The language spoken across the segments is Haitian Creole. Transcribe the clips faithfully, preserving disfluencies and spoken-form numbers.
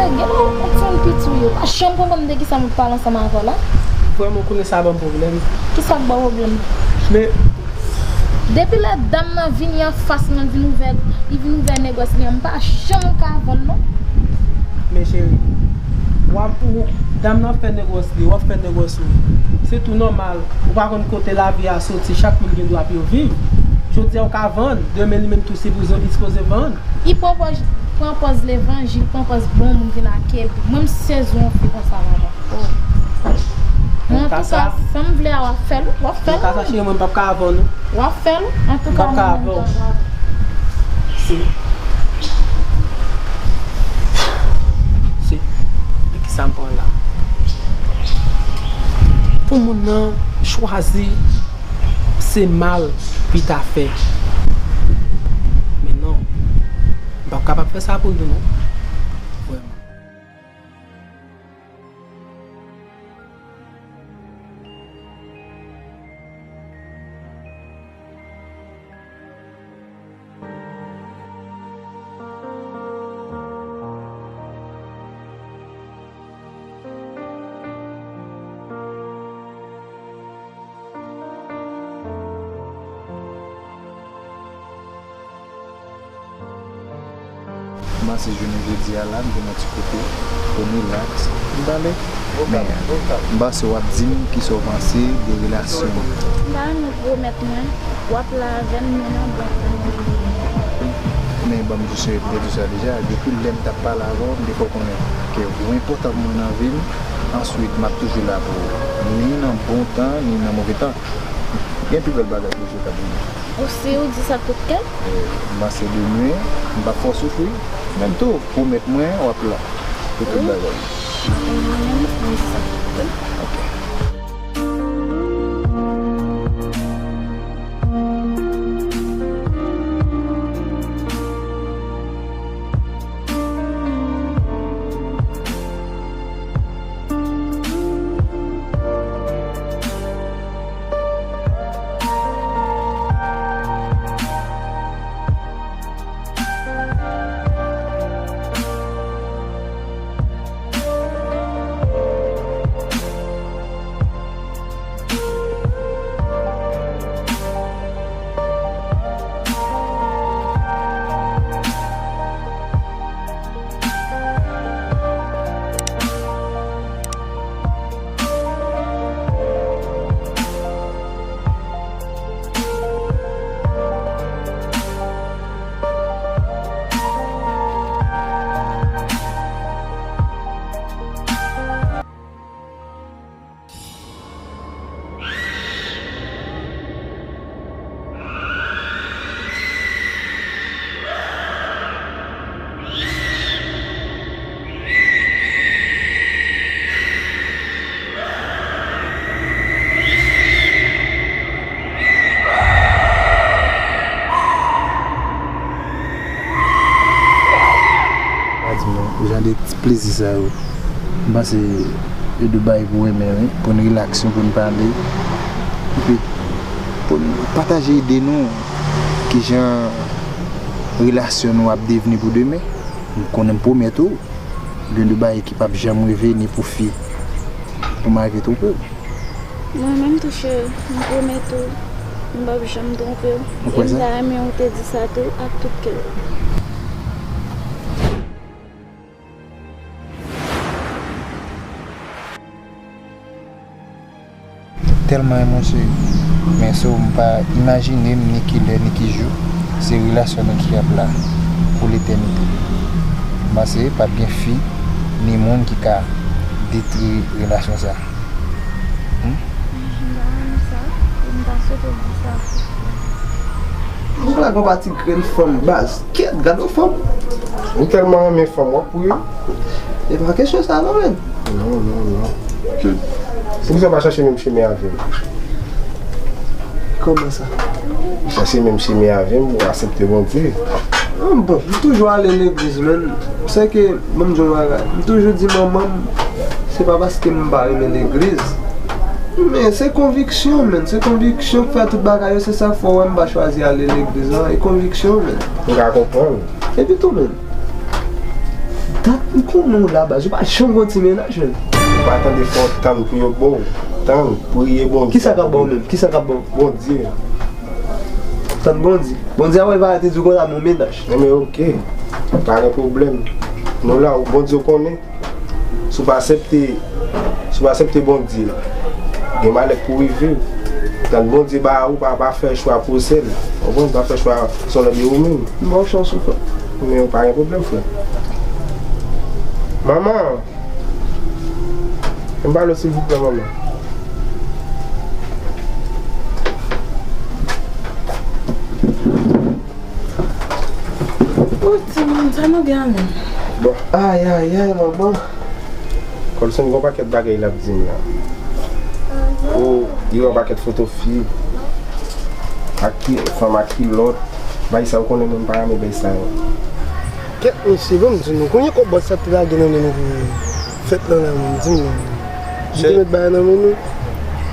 Gen yon timoun piti w ye. Pa janm konprann de kisa m ap pale ansanm avè w la. Vrèman, w konnen sa ban m pwoblèm. Kisa k ba w pwoblèm? Men, depi lè dam nan vini anfas mwen, vin ouvè, li vin ouvè negòs li an, m pa janm ka vann non. Men cheri, w ap, ou, dam nan ap fè negòs li, w ap fè negòs ou. Se tou nòmal. Ou pa konn kote lavi a soti, chak moun gen dwa pou yo viv. Jodi a w ka vann, demen li menm tou sipoze, li sipoze vann. Li pran pòz, pran pòz levanjil, pran pòz bon moun vin ak epi. Mwen m sezi yon fi konsa manman. Oh. Men antouka, sa m vle a w ap fè l, w ap fè l. Antouka, sa cheri, mwen m p ap ka avè w non. W ap fè l, antouka. M p ap ka avè w. Se, se, men kisa m pran la? Pou moun nan chwazi se mal pou l ta fè. Men non, m p ap kapab fè sa pou l non. Vrèman. M panse jounen jodi a la, m gen yon ti kote pou m rilaks, m pale. Men, m panse w ap di m kisa w panse de relasyon an. M ta renmen w pwomèt mwen, w ap la avè m, ni nan bon tan, ni nan move tan. Men ban m jis repete sa deja, depi lè m t ap pale avè w, m te fè w konnen ke ou enpòtan pou mwen nan vi m. Answit, m ap toujou la pou ou, ni nan bon tan, ni nan move tan. Gen pi bèl bagay toujou k ap vini. Ou si ou di sa tout kè? E, m panse de nwi, m p ap fè w soufri. Menm tou, pwomèt mwen, w ap la pou tout bagay. Wi. Mwen menm, m di sa tout kè. Ok. Pa di mwen, jan de ti plezi sa yo, m panse yo de bagay pou renmen, wi, pou n rilaks, pou n pale, epi pou n pataje ide nou, kijan relasyon nou ap devni pou demen. M konnen m pwomèt ou, gen de bagay ki p ap janm rive ni pou fi, pou m rive twonpe w. Mwen menm tou, cheri, m pwomèt ou, m p ap janm twonpe w. Ou kwè sa? E m ta renmen ou te di sa tou ak tout kè w. Tèlman renmen w, cheri. Men so, m pa imajine m ni kilè ni ki jou se relasyon nou ki ap la pou letènite. M panse p ap gen fi ni moun ki ka detwi relasyon sa. Hmm? M pa renmen sa, e m pa swete w di sa. Ou la gon pati grenn fanm baz. Kèt, gade yon fanm. Ou tèlman renmen fanm, w ap pou yo? E pa kesyon sa non, menn. Non, non, non. Poukisa w pa chache menm chemen avè m? Kòman sa? Chache menm chemen avè m, ou aksepte Bondye. Ah, bon, m toujou ale legliz, menn. Sèke, ban m di w yon bagay. M toujou di manman m, se pa paske m pa renmen legliz. Men se konviksyon, menn. Se konviksyon k fè tout bagay yo. Se sa k fè w wè m pa chwazi ale legliz lan. E konviksyon, menn. M ka konprann. Epi tou, menn, Dat m konnen w la, baz. Ou pa janm gon ti mennaj, menm. Ou pa tande fò tann pou yo ba w. Tann, priye Bondye. Kisa k ap ba w menm? Kisa k ap ba w? Bondye. Tann Bondye. Bondye a wè pa te di w konsa, men w mennaj. Enben, oke. Pa gen pwoblèm. Nou la, Bondye konnen. Si w pa aksepte, si w pa aksepte Bondye, gen malè k pou rive w. Tann Bondye ba ou, pa, pa fè chwa pou sèl. Ou konprann? Pa fè chwa sèl de ou menm. M ba w chans ou fè. Men pa gen pwoblèm, frè. Manman! Ann pale silvouplè, manman. O timoun, sa nou gen an menm? Bon. Ay, ay, ay, manman. Colson, gon pakèt bagay l ap di m la. O, li wè yon pakèt foto fi ak ki, fanm ak kilòt. Bay sa, ou konnen mwen pa renmen bay sa yo. Kèt mesye, ban m di nou, konbyen kòb bòs sa te lage nan men nou pou fèt lan la, menm? Di m non. Li te met bagay nan men nou.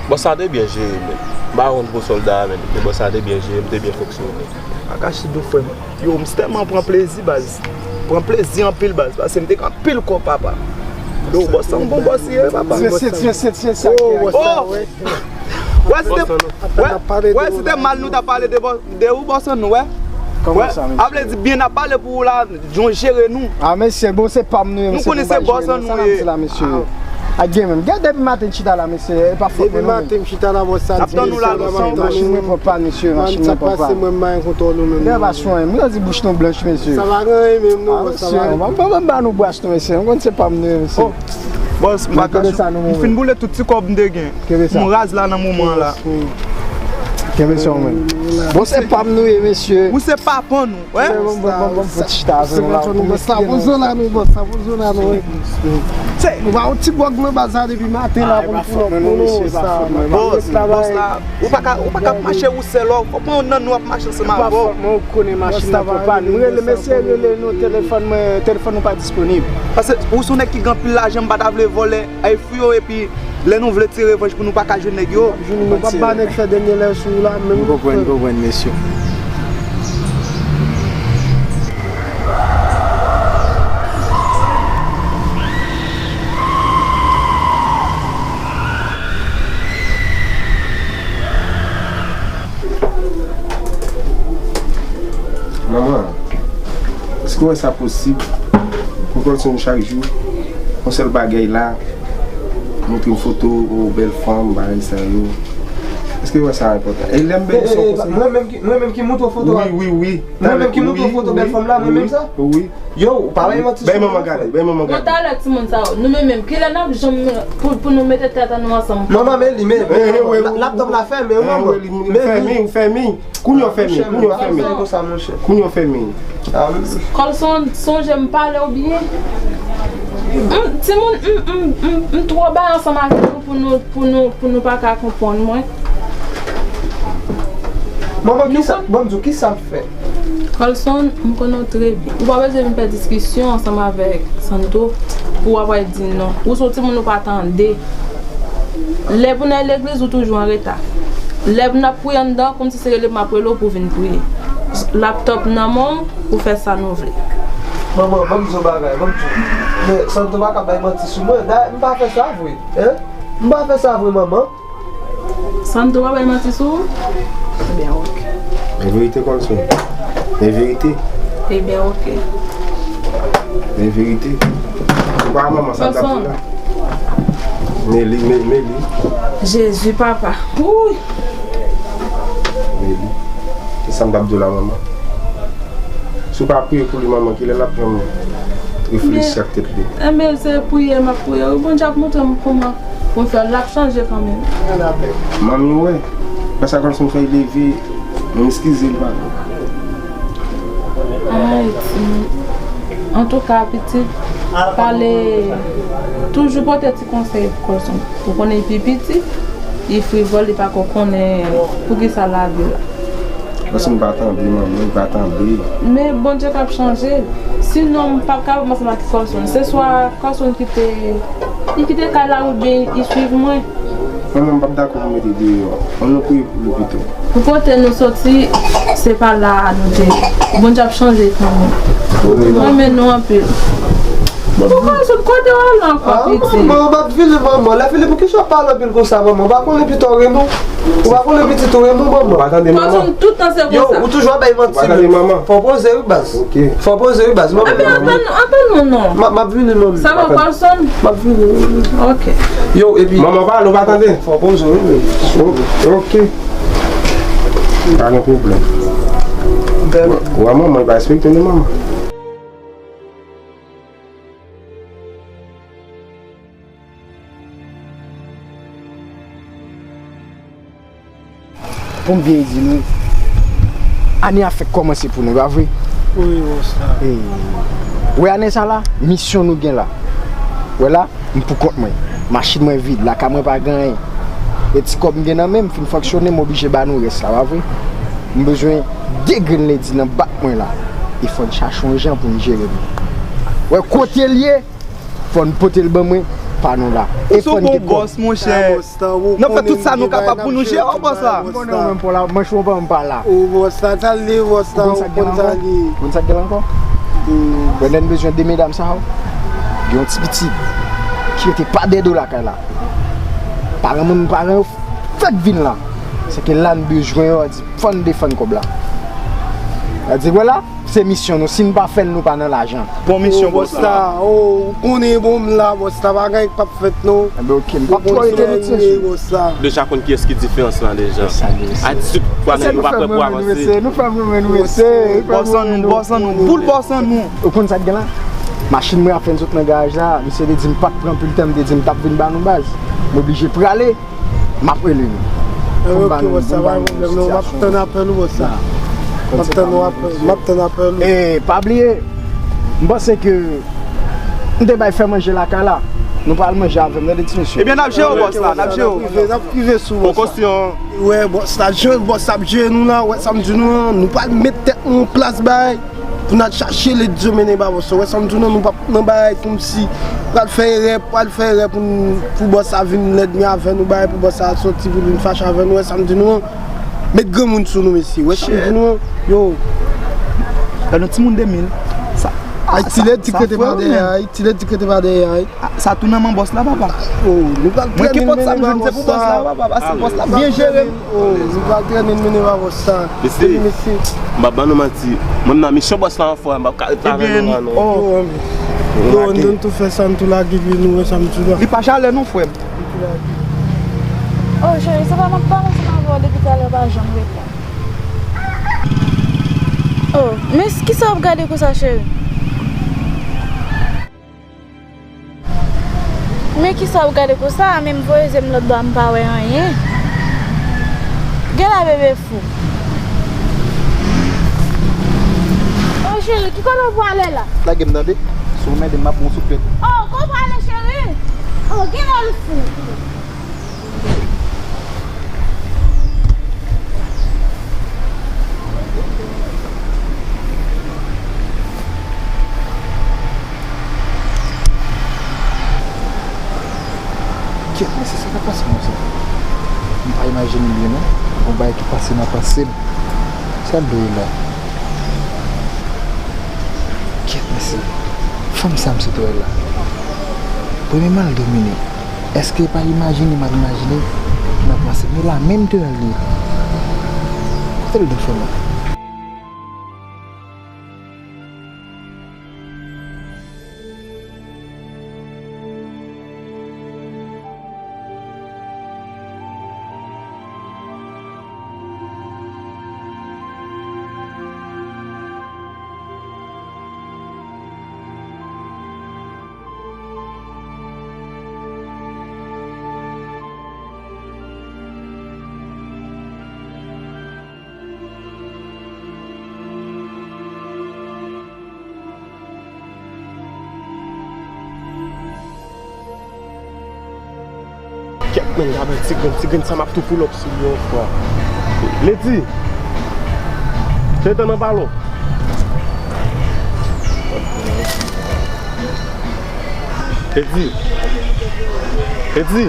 Bòs sa te byen jere, men. M pa konn pou sòlda a, men, men bòs sa te byen jere, m te byen fonksyone. Akachi dou, frè m. Yo, m tèlman pran plezi, baz. Pran plezi anpil, baz, paske m te gen anpil kòb, papa. Yo, bòs sa, yon bon bòs li ye, papa. Mesye, mesye, mesye, sa ki gen. Wè, si te, wè, wè, si te mal nou ta pale de bò-, de ou, bòs an nou, wè. Kòman sa, mesye? A vle di byen n ap pale pou ou la, jan w jere nou. A, mesye, bon, se pa m nou ye, mesye, nou konnen se bòs an nou ye. Sa n ap di la, mesye. A, gen menm. Gade depi maten m chita la, mesye, e pa fòt mwen non, men. Depi maten m chita la, bòs sa. N ap tann ou la, nou, machin mwen pran pàn, mesye, machin mwen pran pàn. Sa k pase, mwen m pa gen kontwòl ou menm. Gade pa sou anyen. Mwen di bouch nou blanch, mesye. Sa pa gen anyen menm non, bòs, sa pa gen. Bon, bon, bon, ba nou bras nou, mesye. M konn se pa m nou ye, mesye. Bòs, m pa kache w. M fin boule tout ti kòb m te gen. M raz la nan moman la. Kenbe sa w menm. Bon, se pa m nou ye, mesye. Ou se papa nou, wè. Bon, bon, bon, bon, fò ti chita avè nou la. Bòs la, poze w la non, bòs la, poze w la non, wi. Nou ba yon ti gwòg nan baz la depi maten la pou nou, pou nou, pou nou, sa. Bòs, bòs la, ou pa ka, ou pa ka ap mache ou sèl, ou pran yon nan nou ap mache ansanm avè w. Mwen ou konnen machin nan pran pàn. Mwen rele mesye, rele nou, telefòn mwen, telefòn nou pa disponib. Paske ou se yon nèg ki gen anpil lajan, m pa ta vle vòlè. Ay fou yo, epi lè nou vle tire revanj pou nou pa ka jwenn nèg yo. Nou p ap ba nèg fè dènye lè sou ou la menm. M konprann, m konprann, mesye. Manman, èske w wè sa posib pou Colson chak jou yon sèl bagay la, montre m foto yon bèl fanm, bagay sa yo? Èske w wè sa enpòtan? E lè m bay yon son konsa? Mwen menm ki, mwen menm ki montre w foto a? Wi, wi, wi. Mwen menm ki montre w foto bèl fanm la, mwen menm sa? Wi. Yo, ou pa bay manti sou mwen. Bay manman gade, bay manman gade. Bon, talè timoun sa yo, nou menm menm, kilè n ap janm pou, pou nou mete tèt an nou ansanm? Manman, men li, men, men, laptòp la fèmen, wi, manman. Fèmen, ou fèmen. Kounye a w fèmen, kounye a w fèmen. Kounye a w fèmen. Colson, sonje m pale w byen. M, timoun, m, m, m, m twò bay ansanm avèk nou pou nou, pou nou, pou nou pa ka konprann mwen. Manman, kisa, ban m di w, kisa m fè? Colson, m konnen w trè byen. Ou pa bezwen vin fè diskisyon ansanm avèk Santo pou w ap al di non. Ou se yon timoun ou pa tande. Lè pou n al legliz, ou toujou anreta. Lè pou n ap priye anndan, kòmsi se rele m ap rele w pou w vin priye. Laptòp nan men w, ou fè sa nou vle. Manman, ban m di w bagay, ban m di w. Men, Santo pa ka bay manti sou mwen. Dayè, m pa fè sa vre, en? M pa fè sa vre, manman. Santo pa bay manti sou ou? Ebyen, oke. Men verite, Colson. Men verite. Ebyen, oke. Men verite. Ou pa manman, sa m t ap di la. Meli, me-, Meli. Jezi, papa. Wouy. Meli. E sa m t ap di w la, manman. Si w pa priye pou li, manman, kilè l ap janm reflechi ak tèt li? Enben, se priyè m ap priye. Wi, Bondye ap montre m kòman pou m fè l. L ap chanje kanmenm. Manmi, wè, paske Colson fè l leve, m eskize l, papa. Ay, timoun. Antouka, pitit, pale, toujou pote ti konsèy pou Colson. Ou konnen li pi piti, li frivòl, li pa ko konnen poukisa l lage la. Paske m pa tande, manman, m pa tande. Men Bondye k ap chanje l. Sinon, m p ap kapab ansanm ak Colson. Se swa Colson kite, li kite kay la oubyen li swiv mwen. Manman, m p ap dakò pou mete deyò. Ann nou priye pou li pito. Pou kote nou soti, se pa la a nou te ye. Bondye ap chanje kanmenm. Mwen renmen nou anpil. Poukòson, kote w al ankò, pitit? Manman, m ap vini, manman. Lè fini, poukisa w ap pale anpil konsa, manman? Ou pa konnen pito renmen w? Ou pa konnen pitit ou renmen w, manman? Ou pa tande, manman? Tout tan se konsa. Yo, ou toujou ap bay manti. Ou pa tande, manman? Fò w poze wi, baz. Ok. Fò w poze wi, baz. Manman. Antann, antann nou non. M ap vini, manman. Sa va, Carlson? M ap vini, wi, wi. Ok. Yo, epi manman pale, ou pa tande? Fò w poze wi, wi. Ok. Pa gen pwoblèm. Wè, manman, li pa respekte nou, manman. Pou m byen di nou, ane a fèk kòmanse pou nou, pa vre? Wi, Rosta. Ou wè ane sa la, misyon nou gen la. Wè la, m pou kont mwen. Machin mwen vid, lakay mwen pa gen anyen. E ti kòb m gen nan men m, fin fonksyone, m oblije ba nou rès la, pa vre? M bezwen de grenn ledi nan bak mwen la. E fò n chache yon jan pou n jere l. Wè kote l ye, fò n pote l ban mwen, pa nou la. E fò n gen kòb. Ou se yon bon bòs, monchè. N ap fè tout sa nou kapab pou nou jere w, bòs la. M konnen ou menm pa w la, manch ou pa m pa la. O bòs la, sa l ye, bòs la, ou konn sa l ye. Ou konn sa k gen la ankò? Wè, lè n bezwen de medam sa yo, gen yon ti pitit ki rete pa dèyè do lakay la. Paran mwen, paran yo fèk vin la. Se ke la n bezwen yo, a di, fò n defann kòb la. A di, wè la, se misyon nou. Si n pa fè l, nou pa nan lajan. Bon misyon, bòs la. O, ou konnen bon m la, bòs la, bagay k p ap fèt non. Enben, ok, m p ap twò rete non, ti mesye. Deja konn kiyès ki diferans lan deja. A dizuit fwa nèg yo pa prè pou avanse. Nou fè m renmen nou mesye. Bòs an nou, bòs an nou, boul bòs an nou. Ou konn sa k gen la? Machin mwen ap fè n sot nan garaj la, misye te di m pa t pran anpil tan, m te di m t ap vin ba nou baz. M oblije prale. M ap rele nou. Pou n ba nou, pou n ba nou sitiyasyon. M ap tann apèl ou, bòs la. M ap tann apèl ou. E pa bliye, m panse ke m te bay fè manje lakay la. Nou pral manje avè m, tande ti mesye. Ebyen, n ap jere w, bòs la, n ap jere w. N ap prive, n ap prive sou bòs la. Pokosyon. Wè, bòs la, jan bòs la ap jere nou la, wè sa m di nou an, nou pral met tèt nou an plas bay. Pou n al chache lèd yo mennen ba bòs la. Wè sa m di w nan, nou p ap nan bagay kòmsi pral fè erè, pral fè erè pou n, pou bòs la vin lènmi avè nou, bagay pou bòs la soti pou l vin fache avè nou. Wè sa m di nou an, met granmoun sou nou, mesye. Wè sa m di nou an, yo. Gade yon timoun de mil. Sa, ay, ti lèd ki rete pa dèyè, ay, ti lèd ki rete pa dèyè, ay. A, sa tou nan men bòs la, papa. O, nou pral trennen l mennen ba bòs la. Mwen ki pòt sa m jwenn, se pou bòs la, papa. Paske bòs la byen jere m. O, nou pral trennen l mennen ba bòs la. Mesye, m ap ban nou manti. Mwen nan misyon bòs la anfòm, m ap ka ret la avè nou la non. Yo, ann tou fè sa, ann tou lage li, nou wè sa m di la. Li pa chalè non, frè m. O, cheri, se pa m ap pale ansanm avè w depi talè, w pa janm reponn. O, men kisa w ap gade konsa, cheri? Men kisa w gade konsa a, menm voye zye m lòt bò a, m pa wè anyen. Gen la bebe fou. O cheri, ki kote w prale la? Lage m tande. Si w mède m, m ap bon sou pye. O, kote w prale cheri? O, gen la l fou. Kèt, mesye, sa k ap pase konsa? M pa imajine byen non. Gon bagay ki pase nan panse m. Sa l vle la? Kèt, mesye. Fanm sa m sot wè la. Premye mal domine. Èske pa imajine m ap imajine nan panse m la menm te al li? Kote l dwe fè la? Kèt, men, gade ti grenn, ti grenn sa m ap tou pull up sou li yon fwa. Lady, se tan nan balon. Lady, Lady,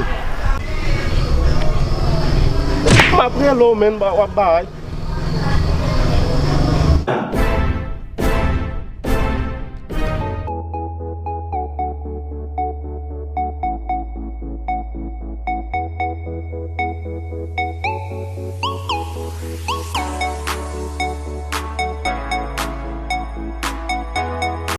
m ap rele w, men, w ap bay.